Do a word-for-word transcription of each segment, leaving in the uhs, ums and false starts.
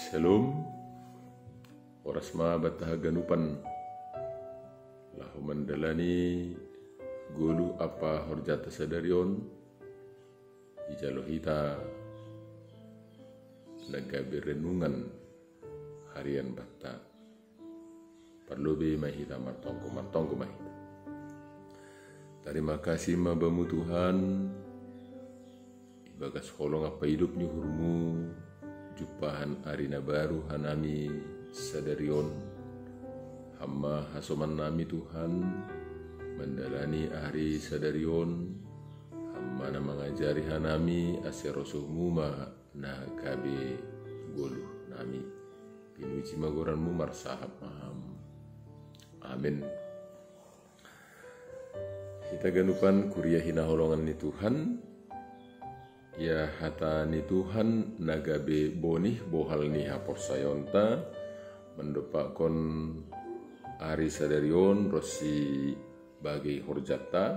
Shalom. Horas ma banta haganupan. Laho mandalani goluh ampa horjanta sadari on, ijalo hita na gabe renungan harian banta. Parlobei ma hita martonggo, martonggo ma hita. Tarima kasih ma Bamu Tuhan, ibagas holong ampa idop ni uhurMu, jumpahan ari na baru hanami sadari on. Ham ma hasomannami Tuhan, mandalani ari sadari on, Ham ma na mangajari hanami, ase rosuhMu ma na gabe goluhnami. Pinuji ma goranMu, marsahap ma Ham. Amen. Hita ganupan kuria hinaholongan ni Tuhan, ia hata ni Tuhan na gabe bonih bohal ni haporsayaonta, mandompakkon ari sadari on ronsi bagei horjanta,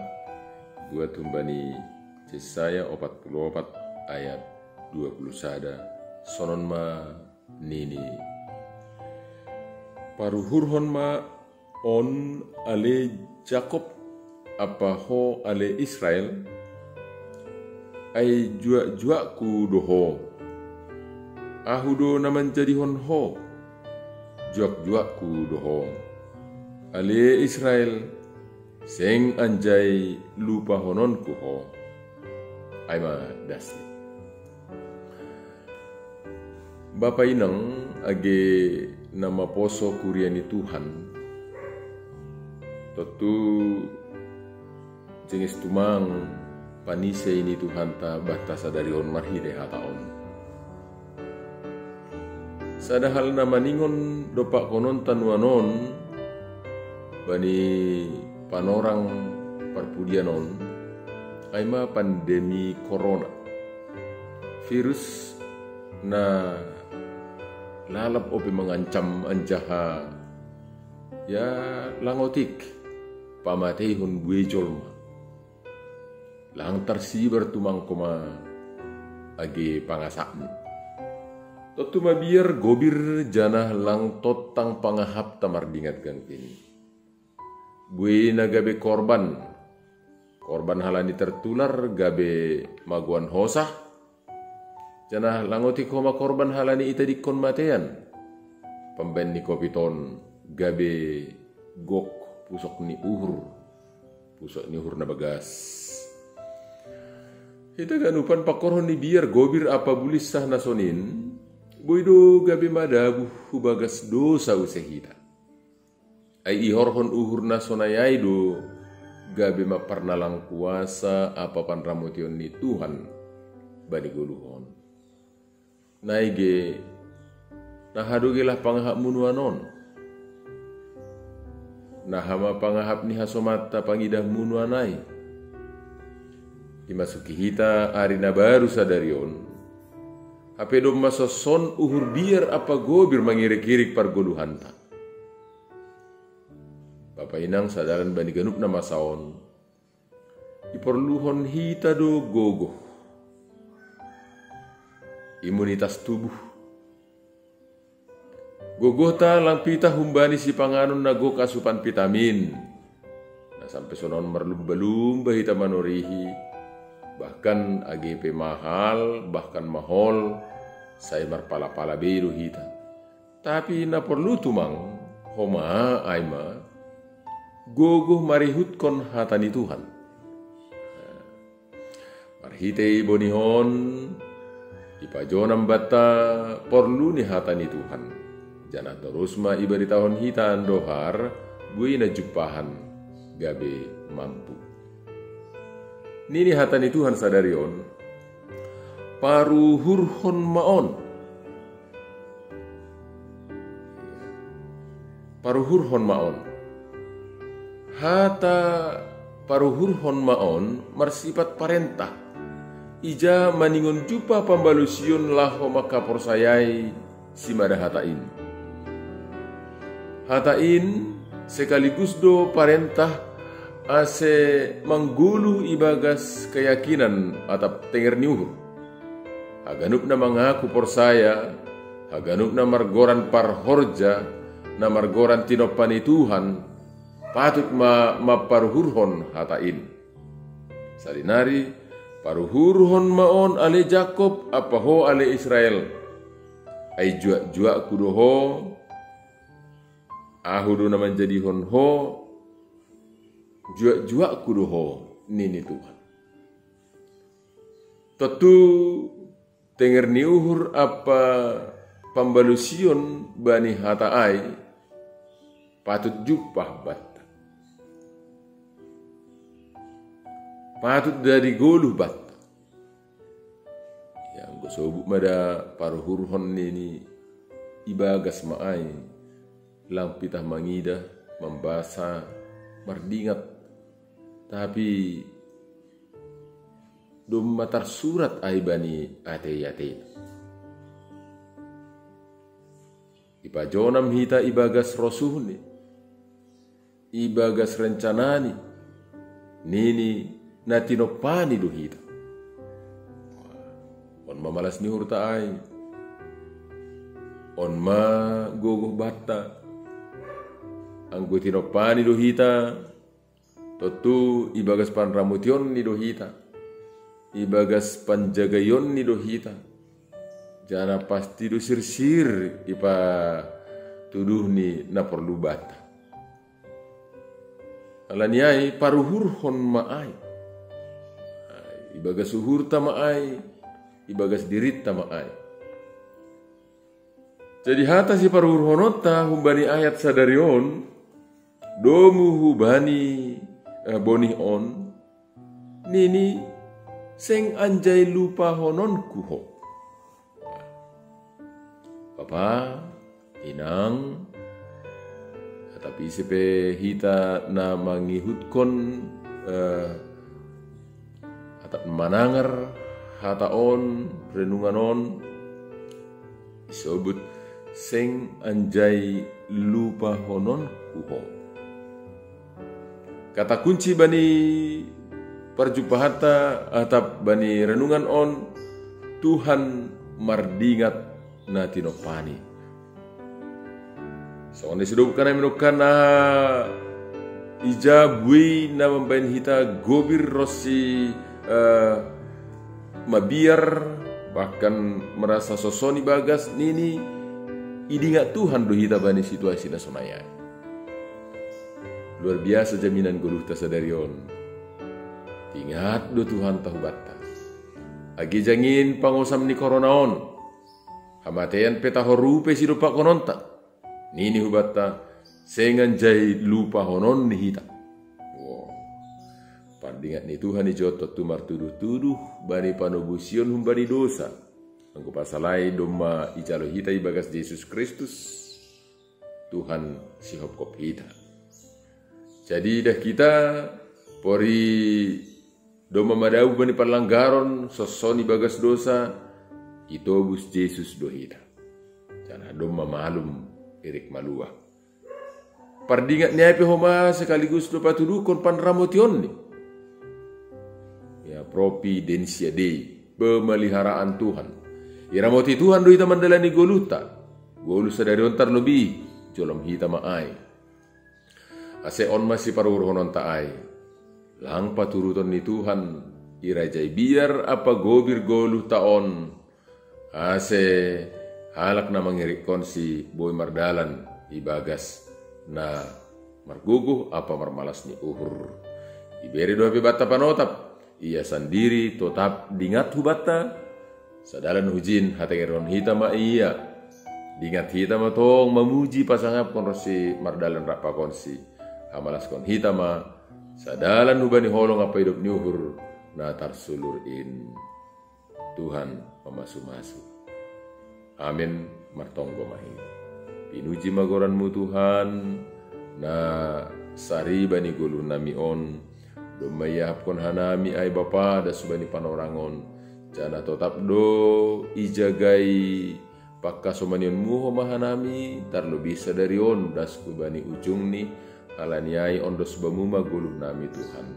buat humbani Jesaya opat puluh opat ayat dua puluh sada, sonon ma nini: Paruhurhon ma on ale Jakob, ampa ho ale Israel, ai juak-juakku do ho. Ahu do na manjadihon ho, juak-juakku do ho. Ale Israel, seng anjai lupahononku ho. Ai ma dasni. Bapa inang age na maposo kuria ni Tuhan, tontu jenges tumang panisei ni Tuhanta banta sadari on marhitei hata on. Sada hal na maningon dompakkononta nuan on bani panorang parpudian on, ai ma pandemi korona. Virus na lalap ope mangancam anjaha ia lang otik pamateihon buei jolma. Lang tarsibar tumang homa age pangasapni. Tontu mabiar gobir janah lang tontang pangahapta mardingat gangkin. Buei na gabe korban, korban halani tertular gabe magoan hosah, janah lang otik homa korban halani itadingkon matean. Pambahen ni covid on gabe gok pusok ni uhur, pusok ni uhur na bagas. Hita ganupan pangkorhon ni biar gobir ampa bulinsah na sonin, boi do gabe madabuh hu bagas dosa use hita. Ai ihorhon uhur na sonai ai do gabe mamparnalang kuasa ampa panramotion ni Tuhan bani goluh on. Nai ge, naha do gelah pangahapmu nuan on? Naha ma pangahap ni hasomanta pangidahmu nuan ai? Imasuki hita ari na baru sadari on, hape domma sonson uhur biar ampa gobir mangirik-irik pargoluhanta. Bapa inang sadalan bani ganup na masa on, iporluhon hita do gogoh, imunitas tubuh. Gogohta lang pitah humbani sipanganon na gok asupan vitamin, na sampe sonon marlumba-lumba hita manorihi, bahkan age pe mahal, bahkan mahol, sai marpala-pala bei do hita. Tapi na porlu tumang homa ai ma gogoh marihutkon hata ni Tuhan. Marhitei bonih on, ipajonam banta porlu ni hata ni Tuhan, janah torus ma ibaritahon hita andohar buei na jumpahan gabe mampu. Nini hata ni Tuhan sadari on: Paruhurhon ma on. Paruhurhon ma on. Hata paruhurhon ma on marsipat parentah. Ija maningon jumpah pambalusion laho mangkaporsayai simada hata in. Hata in sekaligus do parentah ase manggoluh ibagas keyakinan atap tenger ni uhur. Haganup na mangaku porsaya, Haganup na margoran parhorja, na margoran tinompa ni Tuhan, patut ma mamparuhurhon hata in. Salinari, paruhurhon ma on ale Jakob, ampa ho ale Israel. Ai juak-juakku do ho, ahu do na manjadihon ho, juak-juakku do ho, nini Tuhan. Tontu tenger ni uhur ampa pambalusion bani hata ai patut jumpah banta. Patut jadi goluh banta. Ya, anggo sobut ma da paruhurhon nini ibagas ma ai, lang pitah mangidah, mambasa, mardingat. Tapi domma tarsurat ai bani atei-atei. Ipajonam hita ibagas rosuhni, ibagas rencanani, nini na tinompani do hita. On ma malas ni uhurta ai. On ma gogoh banta. Anggo tinompani do hita, tontu ibagas panramotionni do hita, ibagas panjagaionni do hita, janah pasti do sirsir ipatuduhni na porlu banta. Alani ai paruhurhon ma ai. Ibagas uhurta ma ai, ibagas dirinta ma ai. Jadi hata siparuhurhononta humbani ayat sadari on, domu hubani eh, bonih on, nini seng anjai lupahononku ho. Bapa, inang, tapi ise pe hita na mangihutkon eh, atap manangar hata on, renungan on, isobut seng anjai lupahononku ho. Kata kunci bani parjumpahanta atap bani renungan on, Tuhan mardingat na tinompani. Songon na sidobuk kanami nongkan na ija buei na mambahen hita gobir ronsi eh, mabiar, bahkan merasa sosoni bagas nini, idingat Tuhan do hita bani situasi na sonai ai. Luar biasa jaminan goluhta sadari on. Ingat do Tuhan tahubanta. Age jangin pangosam ni korona on, hamatean pe tahoru pe sidompakkononta. Nini hubanta, seng anjai lupahononni hita. Wow. Pardingat ni Tuhan i jotto tu martuduh-tuduh bani panobusion humbani dosa. Anggo pasalai domma ijalo hita ibagas Jesus Kristus, Tuhan sihopkop hita. Jadi dah kita pori domma madabu bani panlanggaron, sosoni bagas dosa, itobus Jesus do hita. Janah domma malum irik maluah. Pardingat ni ai pe homa sekaligus do patuduhkon panramotionni. Ya, providentia Dei, pemeliharaan Tuhan. Iramoti Tuhan do hita mandalani goluhta. Goluh sadari on tarlobi, jolom hita ma ai. Ase on ma siparuhurhononta ai. Lang paturuton ni Tuhan, irajai biar ampa gobir goluhta on. Ase halak na mangirikkonsi boi mardalan ibagas na margogoh ampa marmalas ni uhur. Ibere do hape banta panotap, ia sandiri totap dingat hubanta, sadalan hujin hatengerhon hita ma ia. Dingat hita ma tong mamuji pasangapkon ronsi mardalan rap pakonsi. Hamalaskon hita ma, sadalan hubani holong ampa idop ni uhur na tarsulur in. Tuhan mamasu-masu. Amen. Martonggo ma hita. Pinuji ma goranmu Tuhan, na sari bani goluh nami on, domma iahapkon hanami ai Bapa das bani panorang on, janah totap do ijagai pangkasomanionmu homa hanami, tarlobi sadari on das hubani ujungni, halani ai ondos bamu ma goluh nami Tuhan.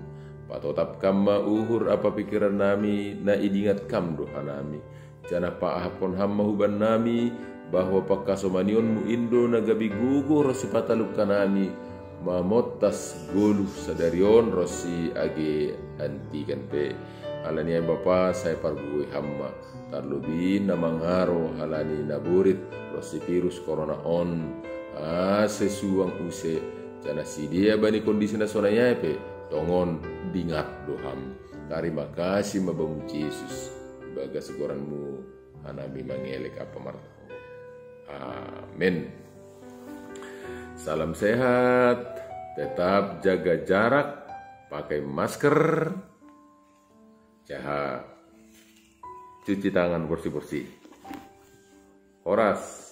Patotap kam ma uhur ampa pingkiran nami na idingat kam do hanami. Janah paahapkon ham ma huban nami, Bahwa pangkasomanion-Mu in do na gabe gogo ro sipataluk hanami mamottas goluh sadari on ronsi age antigan pe. Alani ai Bapa, sai pargogoi Ham ma, tarlobi na mangaro halani naborit ronsi virus korona on, ase suang use, janah sidea bani kondisi na sonai ai pe tongon dingat do Ham. Tarima kasih ma Bamu Jesus, ibagas goran-Mu hanami mangelek ampa martonggo. Amin. Salam sehat, tetap jaga jarak, pakai masker, janah cuci tangan bersih-bersih. Horas.